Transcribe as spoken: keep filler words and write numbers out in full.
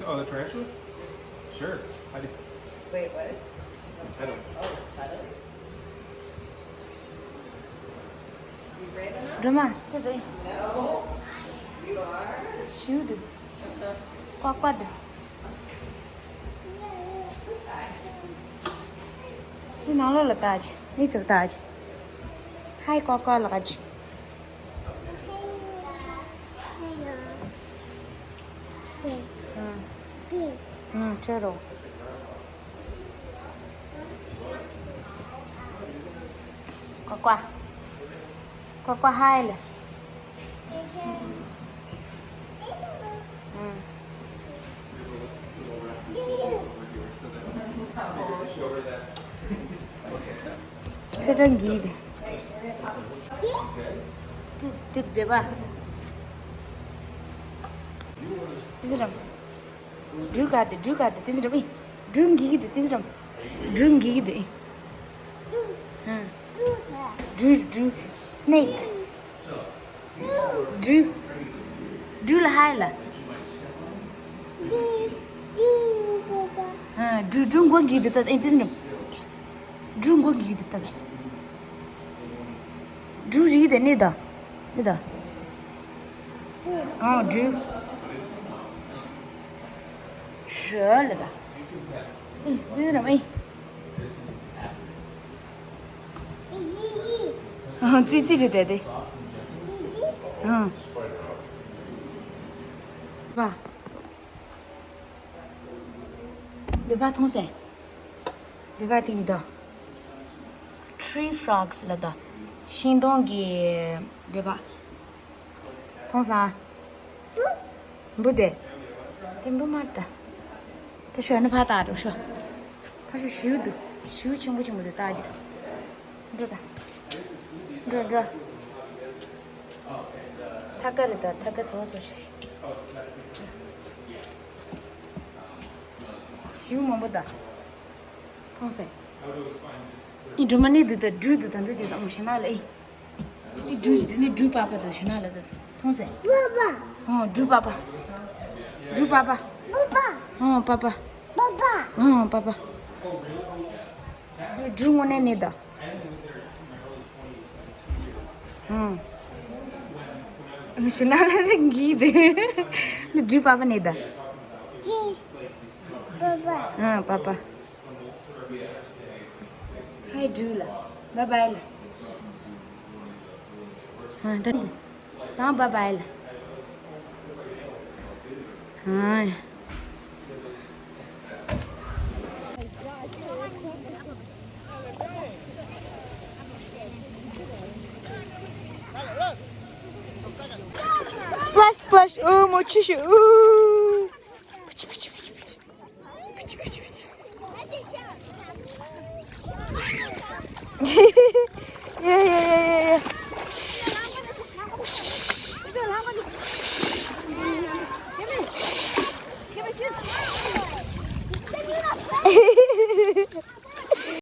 Oh, the tarantula? Sure. I do. Wait, what? I don't. Oh, I don't. སྒྲོལ་མ་དེ་དེ། ཞུ་དུ། ཀ་ཀ་དུ། འདི་ནང་ལོགས་ལ་ལྟ་ཅི། མི་ཚོ་ལྟ་ཅི། ཧའི་ཀ་ཀ་ལགས་ཅི། ཨང་། ཨང་། ཁྱོད་རོ། ཀ་ཀ། ཀ་ཀ་ཧའི་ལ། ཨང་། ཁྱོད་རང་གིས་དེ། དེ་དེ་བེ་བ། དེ་ཟེར་རམ། སྦྲུལ་ག་དེ། སྦྲུལ་ག་དེ། དེ་ཟེར་རམ་ཨི། སྦྲུལ་འགི་གི་དེ། དེ་ཟེར་རམ། སྦྲུལ་འགི་གི་དེ་ཨི། ཧུམ། སྦྲུལ། སྦྲུལ། སི་ནེག། སྦྲུལ། སྦྲུལ་ལ་ཧའི་ལ། ཧུམ། སྦྲུལ། སྦྲུལ་མགོ་འགི་དེ་ད་ཨི། དེ་ཟེར་རམ། སྦྲུལ་མགོ་འགི་དེ་ད། སྦྲུལ་རིགས་དེ་ནི་ད། ནི་ད། ཨང་། སྦྲུལ། ཧྲ་ལ་ད། ཨི། འདི་ར་མི། ཨང་། ཙི་ཙི་རེད་དེ་དེ། ཨང་། བ། བེ་བ་མཐོང་སེ། བེ་བ་དེ་འདི། Tree frogs ལ་ད། ཤིང་སྡོང་གི་བེ་བ། མཐོང་སོང་། འབུ་དེ། དེ་འབུ་མ་རེད་ད། དེ་ཤོ་ནི་ཕ་ཏག་འགྲོ་ཤོ། ཕ་ཤོ་ཞིའུ་འདུག་ཞིའུ་ཆེན་པོ་ཆེན་པོ་དེ་ལྟ་རྒྱུ། འགྲོ་ད། འགྲོ་འགྲོ། ཐ་ཀ་རེད་ད། ཐ་ཀ་ཚོ་ཚོ་ཤོ་ཤོ། ཞིའུ་མང་པོ་ད། མཐོང་སེ། ཨི་སྒྲོལ་མ་ནི་འདུག་ད། སྦྲུལ་འདུག་ད། འདུག་དེ་ད་མོ་ཤི་ན་ལ་ཨི། ཨི་སྦྲུལ་ཞིག་འདུག་ནི་སྦྲུལ་པ་པ་ད་ཤི་ན་ལ་ད། མཐོང་སེ། པ་པ། ཨོ་སྦྲུལ་པ་པ། སྦྲུལ་པ་པ། པ་པ། ཨོ་པ་པ། པ་པ། ཨོ་པ་པ། འདི་སྦྲུལ་དངོས་གནས་ནི་ད། ཨང་། མི་ཤི་ན་ལ་ད་འགི་དེ། ནི་སྦྲུལ་པ་པ་ནི་ད། ཅི། པ་པ། ཨང་། པ་པ། ཧའི་སྦྲུལ་ལ། བའི་བའི་ལ། ཨང་། ད་འདི། ད་བའི་བའི་ལ། ཨང་། Splash, splash. Oh, མོ་ཆུ་ཤི། Ooh. Yeah, yeah.